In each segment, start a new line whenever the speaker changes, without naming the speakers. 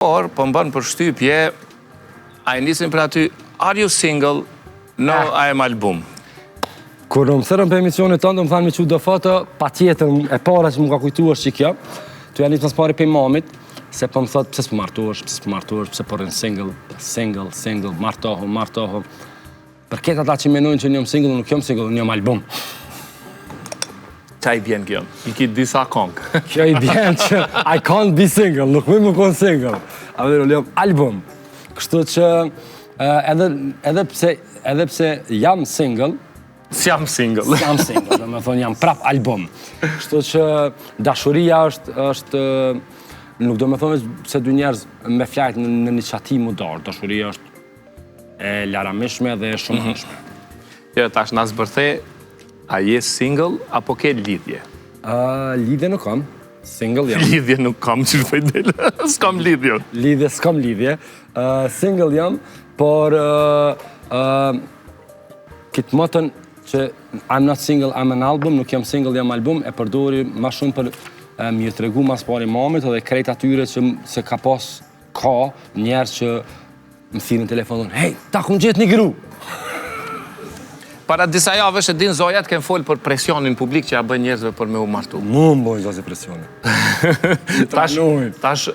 Por, po më bën përshtypje, a e nisin për aty, are you single? No, ah. I am album.
Kur më thirrën për emisionin tënd, më thanë me çu do foto, patjetër e para që më ka kujtu është që kjo, tu ja nisë mas pari prej mamit, se po më thotë pse s'po martohesh, pse s'po martohesh, pse po rrin single, single, single, martohu, martohu. Për këtë ata që menojnë që unë jam single, nuk jam single, unë jam album.
Qa i bjen kjo? I ki disa kongë.
Kjo i bjen që I can't be single, nuk muj me konë single. A vërë, unë jam album. Kështu që edhe, edhe, pse, edhe pse jam single,
S'jam single.
S'jam single, do me thonë jam prap album. Kështu që dashuria është, është nuk do me thonë se dy njerëz me flajt në, në një çati mu darë. Dashuria është e laramishme dhe e shumanshme. Mm
-hmm. Jo, tash na zbërthe, a je single apo ke lidhje?
Uh, lidhje nuk kam, single jam.
Lidhje nuk kam, që po i del, s'kam lidhje.
Lidhje, s'kam lidhje. Uh, single jam, por uh, uh, këtë moton që I'm not single, I'm an album, nuk jam single, jam album, e përdori ma shumë për uh, me ju tregu mas pari mamit edhe krejt atyre që se ka pas ka njerëz që Më thirrin telefon thonë, hej, ta kum gjetë një gru!
Para disa javësh e din Zojat kem fol për presionin publik që ja bëjnë njerëzve për me u martu.
Mu më bojnë zazi presione.
tash, tash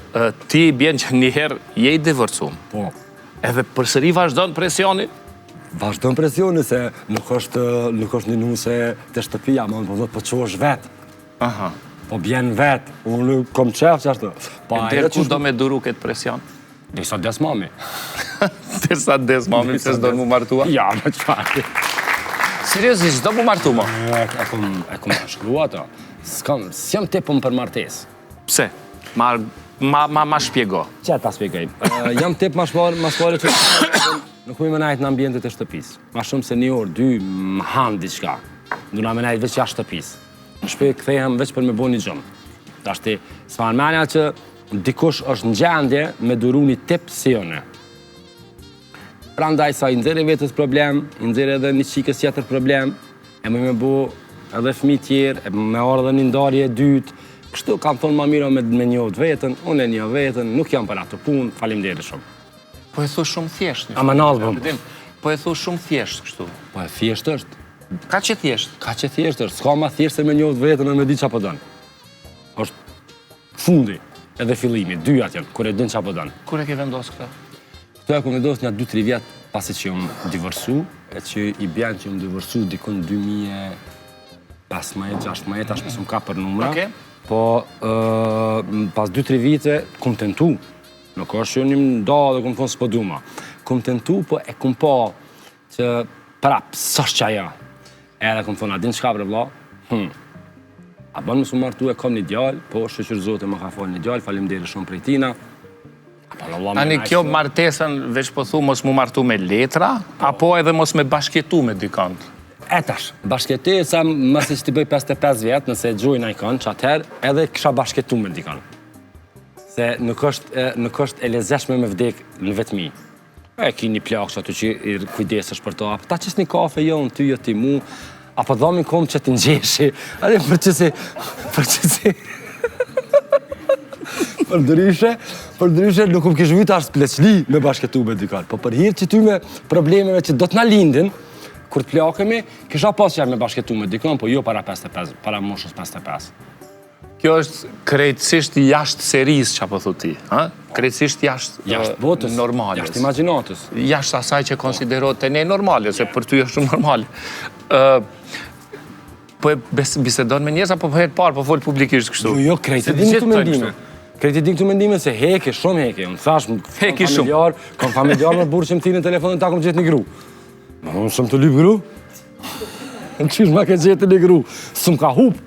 ti bjen që njëherë je i divorcum.
Po.
Edhe përsëri vazhdon presioni?
Vazhdon presioni se nuk është, nuk është një nuse te shtëpia, më po thotë po çohesh vetë.
Aha.
Po bjen vetë, unë kom qef që ashtu.
Po, e deri kur do me duru këtë presion?
Derisa des mami.
Derisa des mami, pse s'do mu martua?
Ja, me çfarë.
Seriozisht, s'do mu martu
mo? E kom, e kom shkru ato. S'kam, s'jam tip unë për martesë.
Pse? Ma, ma, ma, ma shpjego.
Që ta shpjegoj? Uh, jam tip ma shpare, ma shpare që nuk muj me najt në ambientet e shtëpisë. Ma shumë se një orë, dy, më hanë diçka. Duna me najt veç jashtë shtëpisë. Në shpi kthehem veç për me bo një gjumë. Tashti, s'ma merr menja që dikush është në gjendje me duru një tip si unë. Prandaj sa i nxjerr vetes problem, i nxjerr edhe një çikës tjetër problem, e më me bo edhe fëmijë tjerë, e me ardhë edhe një ndarje e dytë. Kështu kam thonë ma mirë me, me njohë veten, unë e njoh veten, nuk jam për ato punë, faleminderit shumë.
Po e thu shumë thjesht.
I'm an album.
Po e thu shumë thjesht kështu.
Po e thjesht është.
Kaq e thjesht.
Kaq e thjesht është. S'ka ma thjesht se me njohë veten e me di çka po don. Është fundi edhe fillimi, dyjat janë, kur e din çka po don.
Kur e ke vendosë këtë?
Këtë e kom vendosë një 2-3 vjet pasi që jam divorcu, e që i bjen që jam divorcu dikun 2015, 16, tash më ka për numra.
Okay.
Po, pas 2-3 vite, kum tentu, nuk është që jam nda dhe kum thonë s'po du ma. Kum tentu, po e kum pa që prap, s'është qajo. Edhe kum thonë, a din çka bre vlla? Hm. A bën mos u martu e kam një djalë, po shyqyr Zoti më ka falë një djalë, faleminderit shumë prej tina.
Tani kjo martesën veç po thu mos mu martu me letra, po. apo edhe mos me bashkjetu me dikant?
E tash, bashkjetesa masi që t'i bëj 55 vjet, nëse e gjoj najkon, që atëherë edhe kisha bashkjetu me dikon. Se nuk është, nuk është e lezetshme me vdek në vetmi. E ki një plakë që aty që i kujdesesh për to, apo ta qes një kafe, jo, unë ty, jo ti mu, apo dhamin kom që ti ngjeshi, a për që si, për që si, për ndryshe, për ndryshe nuk më kish vyt as pleqni me bashkëtu me dikon, po për hirë që ty me problemeve që do të na lindin, kur të plakemi, kisha pas qef me bashkëtu me dikon, po jo para 55, para moshës 55.
Kjo është krejtësisht jashtë serisë që po thu ti, ha? Krejtësisht jashtë
jashtë botës
normales.
Jashtë imagjinatës.
Jashtë asaj që konsiderohet te ne normale, se për ty është shumë normale. Ë po e bisedon me njerëz apo për herë të parë po fol publikisht
kështu? Jo, jo, krejt e din këto mendime. Krejt e din këto mendime se heki shumë heki. Unë thash,
heki shumë.
Kam familjar me burrë që më thirrin telefonin ta kom gjetë një gru. Më unë s'jam tu lyp gru. Qysh ma ke gjetë një gru? S'më ka hup.